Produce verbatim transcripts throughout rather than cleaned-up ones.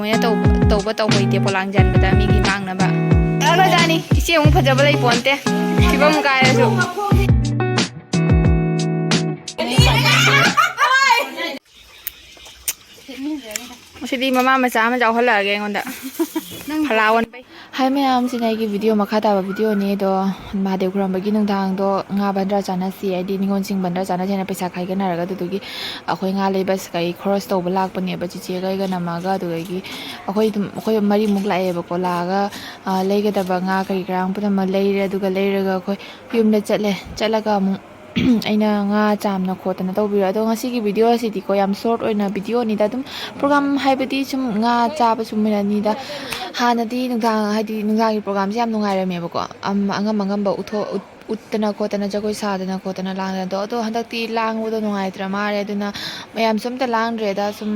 ꯃꯣꯏꯅ ꯇꯧꯕ ꯇꯧꯕ ꯇꯧꯍꯩꯗꯦ ꯄꯣꯂꯥꯡ ꯖꯥꯟꯕꯗ ꯃꯤꯒꯤ ꯃꯥꯡꯅꯕ꯫ ꯆꯠꯂꯣ ꯖꯥꯅꯤ, ꯏꯆꯦ ꯑꯃꯨꯛ ꯐꯖꯕ ꯂꯩ ꯄꯣꯟꯇꯦ꯫ ꯐꯤꯕꯝ ꯀꯥꯏꯔꯁꯨ꯫ ꯉꯁꯤꯗꯤ ꯃꯃꯥ ꯃꯆꯥ ꯑꯃ ꯌꯥꯎꯍꯜꯂꯛꯑꯒꯦ ꯑꯩꯉꯣꯟꯗ꯫ ꯐꯂꯥ ꯑꯣꯟꯕꯩ꯫ ꯍꯥꯏ ꯃꯌꯥꯝꯁꯤꯅ ꯑꯩꯒꯤ ꯚꯤꯗꯤꯑꯣ ꯃꯈꯥ ꯇꯥꯕ ꯚꯤꯗꯤꯑꯣꯅꯦ ꯑꯗꯣ꯫ ꯃꯍꯥꯗꯦꯕ ꯈꯨꯔꯨꯝꯕꯒꯤ ꯅꯨꯡꯗꯥꯡꯗꯣ ꯉꯥ ꯕꯟꯗ꯭ꯔꯥ ꯆꯥꯅꯁꯤ, ꯍꯥꯏꯗꯤ ꯅꯤꯉꯣꯜꯁꯤꯡ ꯕꯟꯗ꯭ꯔꯥ ꯆꯥꯅꯁꯤ ꯍꯥꯏꯅ ꯄꯩꯁꯥ ꯈꯥꯏꯒꯠꯅꯔꯒ, ꯑꯗꯨꯗꯨꯒꯤ ꯑꯩꯈꯣꯏ ꯉꯥ ꯂꯩꯕ ꯀꯩ ꯈꯣꯔꯁ ꯇꯧꯕ ꯂꯥꯛꯄꯅꯦꯕ, ꯆꯤꯆꯦꯒ ꯑꯩꯒ ꯅꯝꯃꯒ꯫ ꯑꯗꯨꯗꯒꯤ ꯑꯩꯈꯣꯏ ꯑꯗꯨꯝ, ꯑꯩꯈꯣꯏ ꯃꯔꯤꯃꯨꯛ ꯂꯥꯛꯑꯦꯕꯀꯣ꯫ ꯂꯥꯛꯑꯒ, ꯑ, ꯂꯩꯒꯗꯕ ꯉꯥ ꯀꯔꯤ ꯀꯔꯥ ꯄꯨꯝꯅꯃꯛ ꯂꯩꯔꯦ꯫ ꯑꯗꯨꯒ ꯂꯩꯔꯒ ꯑꯩꯈꯣꯏ ꯌꯨꯝꯗ ꯆꯠꯂꯦ꯫ ꯆꯠꯂꯒ ꯑꯃꯨꯛ ꯑꯩꯅ ꯉꯥ ꯆꯥꯝꯅ ꯈꯣꯠꯇꯅ ꯇꯧꯕꯤꯔꯣ꯫ ꯑꯗꯣ ꯉꯁꯤꯒꯤ ꯚꯤꯗꯤꯑꯣ ꯑꯁꯤꯗꯤꯀꯣ, ꯌꯥꯝ ꯁꯣꯔꯠ ꯑꯣꯏꯅ ꯚꯤꯗꯤꯑꯣꯅꯤꯗ, ꯑꯗꯨꯝ ꯄ꯭ꯔꯣꯒ꯭ꯔꯥꯝ ꯍꯥꯏꯕꯗꯤ ꯁꯨꯝ ꯉꯥ ꯆꯥꯕ ꯁꯨꯝ ꯑꯣꯏꯅꯅꯤꯗ꯫ ꯍꯥꯟꯅꯗꯤ ꯅꯨꯡꯗꯥꯡ, ꯍꯥꯏꯗꯤ ꯅꯨꯡꯗꯥꯡꯒꯤ ꯄ꯭ꯔꯣꯒ꯭ꯔꯥꯝꯁꯦ ꯌꯥꯝ ꯅꯨꯡꯉꯥꯏꯔꯝꯃꯦꯕꯀꯣ꯫ ꯑꯝ, ꯑꯉꯝ ꯑꯉꯝꯕ ꯎꯠꯊꯣꯛ-, ꯎꯠ-, ꯎꯠꯇꯅ ꯈꯣꯠꯇꯅ, ꯖꯒꯣꯏ ꯁꯥꯗꯅ ꯈꯣꯠꯇꯅ ꯂꯥꯡꯗꯅ ꯇꯧ-, ꯑꯗꯣ ꯍꯟꯗꯛꯇꯤ ꯂꯥꯡꯕꯗꯣ ꯅꯨꯡꯉꯥꯏꯇ꯭ꯔ ꯃꯥꯜꯂꯦ꯫ ꯑꯗꯨꯅ ꯃꯌꯥꯝꯁꯨ ꯑꯝꯇ ꯂꯥꯡꯗ꯭ꯔꯦꯗ꯫ ꯁꯨꯝ,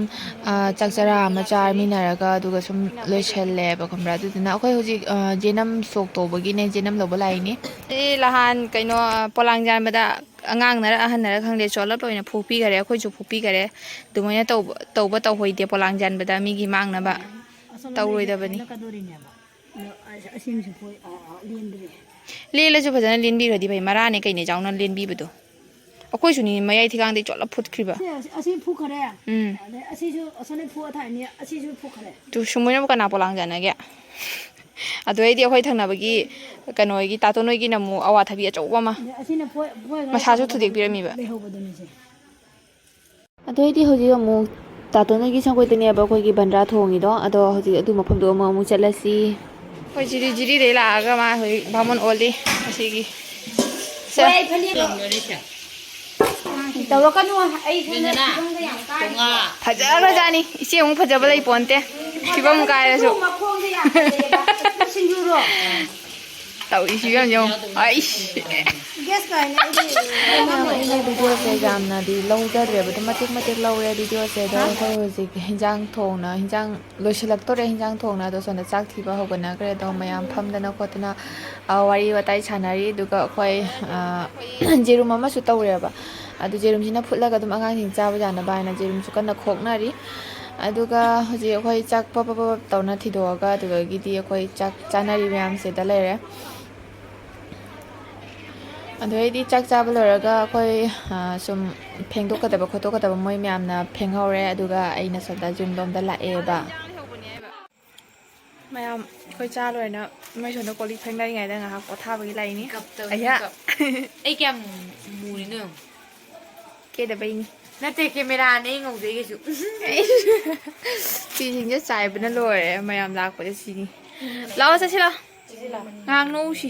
ꯑ, ꯆꯥꯛ ꯆꯔꯥ ꯑꯃ ꯆꯥꯃꯤꯟꯅꯔꯒ ꯑꯗꯨꯒ ꯁꯨꯝ ꯂꯣꯏꯁꯜꯂꯦꯕ, ꯈꯪꯕ꯭ꯔꯥ? ꯑꯗꯨꯗꯨꯅ ꯑꯩꯈꯣꯏ ꯍꯧꯖꯤꯛ, ꯑ, ꯖꯦꯅꯝ ꯁꯣꯛ ꯇꯧꯕꯒꯤꯅꯦ, ꯖꯦꯅꯝ ꯂꯧꯕ ꯂꯥꯛꯏꯅꯤ꯫ ꯑꯩ ꯂꯍꯥꯟ ꯀꯩꯅꯣ, ꯑ, ꯄꯣꯂꯥꯡ ꯌꯥꯟꯕꯗ ꯑꯉꯥꯡꯅꯔ ꯑꯍꯟꯅꯔ ꯈꯪꯗꯦ, ꯆꯣꯠꯂꯞ ꯂꯣꯏꯅ ꯐꯨꯄꯤꯈꯔꯦ, ꯑꯩꯈꯣꯏꯁꯨ ꯐꯨꯄꯤꯈꯔꯦ꯫ ꯑꯗꯨꯃꯥꯏꯅ ꯇꯧꯕ, ꯇꯧꯕ ꯇꯧꯍꯣꯏꯗꯦ ꯄꯣꯂꯥꯡ ꯌꯥꯟꯕꯗ ꯃꯤꯒꯤ ꯃꯥꯡꯅꯕ꯫ ꯑꯁꯣꯝꯗ ꯇꯧꯔꯣꯏꯗꯕꯅꯤ꯫ ꯂꯩꯕ ꯀꯗꯣꯔꯤꯅꯦꯕ꯫ ꯑꯗꯣ ꯑꯁ-, ꯑꯁꯤꯃꯁꯨ ꯐꯣꯏ-, ꯑ, ꯑ, ꯂꯦꯟꯗ꯭ꯔꯦ꯫ ꯂꯦꯜꯂꯁꯨ ꯐꯖꯅ ꯂꯦꯟꯕꯤꯈ꯭ꯔꯗꯤ ꯐꯩ, ꯃꯔꯥꯅꯦ ꯀꯩꯅꯦ ꯆꯥꯎꯅ ꯂꯦꯟꯕꯤꯕꯗꯣ꯫ ꯑꯩꯈꯣꯏꯁꯨꯅꯤ ꯃꯌꯥꯏ ꯊꯤꯒꯥꯡꯗꯩ ꯆꯣꯠꯂꯞ ꯐꯨꯠꯈ꯭ꯔꯤꯕ꯫ ꯁꯤ, ꯑꯁꯤ, ꯑꯁꯤ ꯐꯨꯈꯔꯦ꯫ ꯎꯝ꯫ ꯑꯗꯩ ꯑꯁꯤꯁꯨ ꯑꯁꯣꯝꯗ ꯐꯨ ꯊꯥꯏꯅꯤ, ꯑꯁꯤꯁꯨ ꯐꯨꯈꯔꯦ꯫ ꯇꯨ ꯁꯨꯃꯣꯏꯅꯕꯨ ꯀꯅꯥ ꯄꯣꯂꯥꯡ ꯌꯥꯅꯒꯦ? ꯑꯗꯨꯗꯩꯗꯤ ꯑꯩꯈꯣꯏ ꯊꯪꯅꯕꯒꯤ ꯀꯩꯅꯣꯒꯤ ꯇꯥꯇꯣꯟ ꯍꯣꯏꯒꯤꯅ ꯑꯃꯨꯛ ꯑꯋꯥꯊꯕꯤ ꯑꯆꯧꯕ ꯑꯃ꯫ ꯑꯗꯩ ꯑꯁꯤꯅ ꯐꯣꯏ-, ꯐꯣꯏꯈ꯭ꯔ ꯃꯁꯥꯁꯨ ꯆꯥꯎꯅ ꯊꯨꯗꯦꯛꯄꯤꯔꯝꯃꯤꯕ꯫ ꯂꯩꯍꯧꯕꯗꯨꯅꯤꯁꯦ꯫ ꯑꯗꯨ ꯑꯣꯏꯗꯤ ꯍꯧꯖꯤꯛ ꯑꯃꯨꯛ ꯇꯥꯇꯣꯟ ꯍꯣꯏꯒꯤ ꯁꯪꯒꯣꯏꯗꯅꯦꯕ ꯑꯩꯈꯣꯏꯒꯤ ꯕꯟꯗ꯭ꯔꯥ ꯊꯣꯡꯉꯤꯗꯣ꯫ ꯑꯗꯣ ꯍꯧꯖꯤꯛ ꯑꯗꯨ ꯃꯐꯝꯗꯣ ꯑꯃꯨꯛ, ꯑꯃꯨꯛ ꯆꯠꯂꯁꯤ꯫ ꯑꯩꯈꯣꯏ ꯖꯤꯔꯤ, ꯖꯤꯔꯤꯗꯩ ꯂꯥꯛꯑꯒ ꯃꯥ ꯍꯧꯖꯤꯛ ꯕꯥꯃꯣꯟ ꯑꯣꯜꯂꯤ ꯑꯁꯤꯒꯤ꯫ ꯁꯦ꯫ ꯍꯣꯏ, ꯑꯩ ꯐꯅꯦꯛ ꯇꯧꯔꯛꯀꯅꯨ, ꯑꯩ ꯁꯣꯝꯗ ꯐꯤꯕꯝꯒ ꯌꯥꯝ ꯀꯥꯏ꯫ ꯐꯖꯈ꯭ꯔꯖꯥꯠꯅꯤ꯫ ꯏꯆꯦ ꯑꯃꯨꯛ ꯐꯖꯕ ꯂꯩ ꯄꯣꯟꯇꯦ꯫ ꯐꯤꯕꯝ ꯀꯥꯏꯔꯁꯨ꯫ ꯃꯈꯣꯡꯗ ꯌꯥꯝ ꯐꯖꯩꯌꯦꯕ꯫ ꯁꯤꯡꯖꯨꯔꯣ? ꯇꯧꯔꯤꯁꯤ ꯌꯥꯝ ꯌꯦꯡꯉꯨ꯫ ꯑꯩꯁ꯫ ꯒ꯭ꯌꯥꯁ ꯀꯥꯏꯅ ꯑꯩꯗꯤ ꯃꯌꯥꯝ, ꯑꯩꯅ ꯚꯤꯗꯤꯑꯣꯁꯦ ꯌꯥꯝꯅꯗꯤ ꯂꯧꯖꯗ꯭ꯔꯦꯕ, ꯑꯗꯨꯝ ꯃꯇꯦꯛ ꯃꯇꯦꯛ ꯂꯧꯔꯦ ꯚꯤꯗꯤꯑꯣꯁꯦ꯫ ꯑꯗꯣ ꯑꯩꯈꯣꯏ ꯍꯧꯖꯤꯛ ꯍꯤꯟꯖꯥꯡ ꯊꯣꯡꯅ, ꯍꯤꯟꯖꯥꯡ ꯂꯣꯏꯁꯤꯜꯂꯛꯇꯣꯔꯦ꯫ ꯍꯤꯟꯖꯥꯡ ꯊꯣꯡꯅ ꯑꯗꯣ ꯁꯣꯝꯗ ꯆꯥꯛ ꯊꯤꯕ ꯍꯧꯒꯠꯅꯈ꯭ꯔꯦ꯫ ꯑꯗꯣ ꯃꯌꯥꯝ ꯐꯝꯗꯅ ꯈꯣꯠꯇꯅ, ꯑ, ꯋꯥꯔꯤ ꯋꯥꯇꯥꯏ ꯁꯥꯟꯅꯔꯤ꯫ ꯑꯗꯨꯒ ꯑꯩꯈꯣꯏ, ꯑ, ꯌꯦꯔꯨꯝ ꯑꯃꯁꯨ ꯇꯧꯔꯦꯕ꯫ ꯑꯗꯨ ꯖꯦꯔꯨꯝꯁꯤꯅ ꯐꯨꯠꯂꯒ ꯑꯗꯨꯝ ꯑꯉꯥꯡꯁꯤꯡ ꯆꯥꯕ ꯌꯥꯅꯕ ꯍꯥꯏꯅ ꯖꯦꯔꯨꯝꯁꯨ ꯀꯟꯅ ꯈꯣꯛꯅꯔꯤ꯫ ꯑꯗꯨꯒ ꯍꯧꯖꯤꯛ ꯑꯩꯈꯣꯏ ꯆꯥꯛ ꯄꯞ ꯄꯞ ꯄꯞ ꯇꯧꯅ ꯊꯤꯗꯣꯛꯑꯒ ꯑꯗꯨꯗꯒꯤꯗꯤ ꯑꯩꯈꯣꯏ ꯆꯥꯛ ꯆꯥꯅꯔꯤ ꯃꯌꯥꯝꯁꯤꯗ ꯂꯩꯔꯦ꯫ ꯑꯗꯨꯗꯩꯗꯤ ꯆꯥꯛ ꯆꯥꯕ ꯂꯣꯏꯔꯒ ꯑꯩꯈꯣꯏ, ꯑ, ꯁꯨꯝ ꯐꯦꯡꯗꯣꯛꯀꯗꯕ ꯈꯣꯠꯇꯣꯛꯀꯗꯕ ꯃꯣꯏ ꯃꯌꯥꯝꯅ ꯐꯦꯡꯍꯧꯔꯦ꯫ ꯑꯗꯨꯒ ꯑꯩꯅ ꯁꯣꯝꯗ ꯌꯨꯝ ꯂꯣꯝꯗ ꯂꯥꯛꯑꯦꯕ꯫ ꯃꯌꯥꯝ ꯑꯩꯈꯣꯏ ꯆꯥ ꯂꯣꯏꯔꯅ ꯃꯣꯏ ꯁꯣꯝꯗ ꯀꯣꯜ ꯂꯤꯛ ꯐꯦꯡꯅꯔꯤꯉꯩꯗ ꯉꯥꯏꯍꯥꯛ ꯄꯣꯊꯥꯕꯒꯤ ꯂꯥꯛꯏꯅꯤ꯫ ꯀꯞꯇꯧꯔꯤ, ꯑꯩꯍꯥ꯫ ꯀꯞ꯫ ꯑꯩ ꯀꯌꯥꯝ ꯃꯨꯔꯤꯅꯣ ꯌꯦꯡꯉꯨ꯫ ꯀꯦꯗꯕꯩꯅꯤ꯫ ꯅꯠꯇꯦ, ꯀꯦꯃꯦꯔꯥꯅꯦ ꯑꯩ ꯉꯧꯖꯩꯒꯩꯁꯨ꯫ ꯐꯤꯁꯤꯡꯁꯦ ꯆꯥꯏꯕꯅ ꯂꯣꯏꯔꯦ, ꯃꯌꯥꯝ ꯂꯥꯛꯄꯗ ꯁꯤꯅꯤ꯫ ꯂꯥꯛꯑꯣ ꯆꯠꯁꯤ ꯂꯥꯛꯑꯣ꯫ ꯉꯥꯏꯍꯥꯛ ꯅꯣꯛꯎꯁꯤ꯫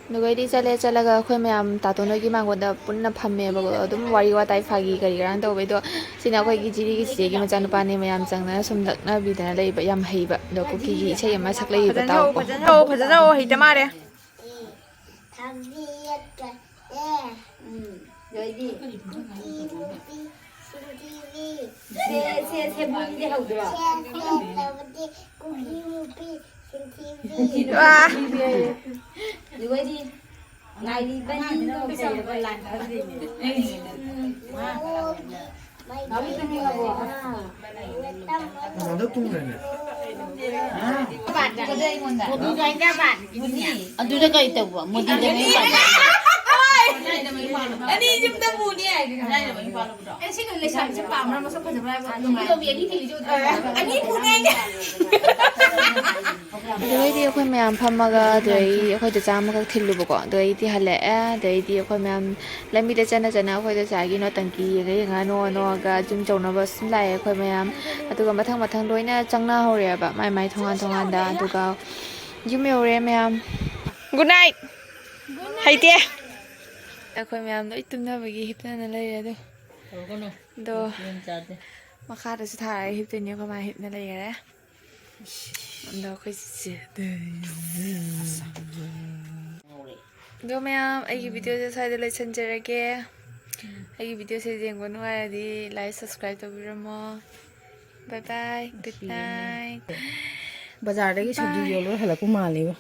ꯑꯗꯨꯒꯩꯗꯤ ꯆꯠꯂꯦ, ꯆꯠꯂꯒ ꯑꯩꯈꯣꯏ ꯃꯌꯥꯝ ꯇꯥꯇꯣꯟ ꯍꯣꯏꯒꯤ ꯃꯥꯡꯒꯣꯟꯗ ꯄꯨꯟꯅ ꯐꯝꯃꯦꯕꯀꯣ꯫ ꯑꯗꯨꯝ ꯋꯥꯔꯤ ꯋꯥꯇꯥꯏ ꯐꯥꯒꯤ ꯀꯔꯤ ꯀꯔꯥꯡ ꯇꯧꯕꯩꯗꯣ꯫ ꯁꯤꯅ ꯑꯩꯈꯣꯏꯒꯤ ꯖꯤꯔꯤꯒꯤ ꯆꯤꯆꯦꯒꯤ ꯃꯆꯥꯅꯨꯄꯥꯅꯦ꯫ ꯃꯌꯥꯝ ꯆꯪꯗꯅ ꯁꯨꯝ ꯂꯛꯅꯕꯤꯗꯅ ꯂꯩꯕ, ꯌꯥꯝ ꯍꯩꯕ꯫ ꯑꯗꯣ ꯀꯨꯀꯤꯒꯤ ꯏꯁꯩ ꯑꯃ ꯁꯛꯂꯛꯏꯕ, ꯐꯖꯅ ꯍꯧ, ꯇꯥꯎꯀꯣ꯫ ꯐꯖꯅ ꯍꯧ, ꯐꯖꯅ ꯍꯧ, ꯍꯩꯇ ꯃꯥꯜꯂꯦ꯫ ꯊꯕꯤ ꯌꯦꯛꯀꯅꯤ꯫ ꯎꯝ, ꯑꯗꯩꯗꯤ ꯀꯨꯀꯤ ꯅꯨꯄꯤ ꯁꯤꯟꯊꯤꯕꯤ꯫ ꯁꯦ, ꯁꯦ, ꯁꯦ, ꯃꯣꯏꯒꯤꯗꯤ ꯍꯧꯗ꯭ꯔꯣ? ꯁꯦ, ꯁꯦ ꯇꯧꯕꯗꯤ ꯀꯨꯀꯤ ꯅꯨꯄꯤ ꯁꯤꯟꯊꯤꯕꯤ꯫ ꯋꯥ꯫ ꯑꯗꯨꯒꯩꯗꯤ ꯉꯥꯏꯔꯤꯕꯅꯤ꯫ ꯅꯣꯡꯒꯤ ꯃꯥꯡꯗ ꯇꯨꯝꯈ꯭ꯔꯦꯅꯦ꯫ ꯑꯗꯨꯗ ꯀꯩ ꯇꯧꯕ? ꯃꯣꯗꯤꯗ ꯃꯌꯨꯝ ꯄꯥꯟꯕ? ꯑꯅꯤ ꯌꯨꯝꯗ ꯄꯨꯅꯤ ꯍꯥꯏꯗꯤ ꯀꯗꯥꯏꯗ ꯃꯌꯨꯝ ꯄꯥꯜꯂꯨꯕꯗꯣ? ꯑꯦ, ꯁꯤ ꯂꯩꯁꯥꯕꯤꯁꯦ ꯄꯥꯝꯕ꯭ꯔꯥ? ꯃꯁꯛ ꯐꯖꯕ꯭ꯔꯥ ꯍꯥꯏꯕ? ꯅꯨꯡꯉꯥꯏ꯫ ꯑꯅꯤ ꯄꯨꯅꯤ ꯍꯥꯏꯅꯦ꯫ ꯑꯗꯨꯗꯩꯗꯤ ꯑꯩꯈꯣꯏ ꯃꯌꯥꯝ ꯐꯝꯃꯒ ꯑꯗꯨꯗꯩ ꯑꯩꯈꯣꯏꯗ ꯆꯥ ꯑꯃꯈꯛ ꯊꯤꯜꯂꯨꯕꯀꯣ꯫ ꯑꯗꯨꯗꯩꯗꯤ ꯍꯜꯂꯛꯑꯦ꯫ ꯑꯗꯩꯗꯤ ꯑꯩꯈꯣꯏ ꯃꯌꯥꯝ ꯂꯝꯕꯤꯗ ꯆꯠꯅ ꯆꯠꯅ ꯑꯩꯈꯣꯏꯗ ꯆꯥꯒꯤ ꯅꯣꯇꯪꯀꯤ ꯌꯦꯡꯉ ꯌꯦꯡꯉ ꯅꯣꯛꯑ ꯅꯣꯛꯑꯒ ꯌꯨꯝ ꯌꯧꯅꯕ ꯁꯨꯝ ꯂꯥꯛꯑꯦ ꯑꯩꯈꯣꯏ ꯃꯌꯥꯝ꯫ ꯑꯗꯨꯒ ꯃꯊꯪ ꯃꯊꯪ ꯂꯣꯏꯅ ꯆꯪꯅꯍꯧꯔꯦꯕ ꯃꯥꯏ ꯃꯥꯏ ꯊꯣꯡꯒꯥꯟ ꯊꯣꯡꯒꯥꯟꯗ꯫ ꯑꯗꯨꯒ ꯌꯨꯝ ꯌꯧꯔꯦ ꯃꯌꯥꯝ꯫ Good night꯫ ꯍꯩꯇꯦ꯫ ꯑꯩꯈꯣꯏ ꯃꯌꯥꯝ ꯂꯣꯏ ꯇꯨꯝꯅꯕꯒꯤ ꯍꯤꯞꯅꯅ ꯂꯩꯔꯦ ꯑꯗꯣ꯫ ꯇꯧꯒꯅꯨ꯫ ꯑꯗꯣ ꯌꯦꯟ ꯆꯥꯗꯦ꯫ ꯃꯈꯥꯗꯁꯨ ꯊꯥꯔꯒ ꯍꯤꯞꯇꯣꯏꯅꯦ꯫ ꯑꯩꯈꯣꯏ ꯃꯥ ꯍꯤꯞꯅ ꯂꯩꯈꯔꯦ꯫ ꯑꯗꯣ ꯑꯩꯈꯣꯏ ꯆꯤꯆꯦ꯫ ꯑꯗꯣ ꯃꯌꯥꯝ, ꯑꯩꯒꯤ videoꯁꯦ ꯁ꯭ꯋꯥꯏꯗ ꯂꯣꯏꯁꯤꯟꯖꯔꯒꯦ꯫ ꯑꯩꯒꯤ videoꯁꯦ ꯌꯦꯡꯕ ꯅꯨꯡꯉꯥꯏꯔꯗꯤ like, subscribe ꯇꯧꯕꯤꯔꯝꯃꯣ꯫ Bye bye, good night꯫ ꯕꯖꯥꯔꯗꯒꯤ ꯁꯤꯡꯖꯨ ꯌꯣꯜꯂꯒ ꯍꯜꯂꯛꯄ ꯃꯥꯜꯂꯦꯕ꯫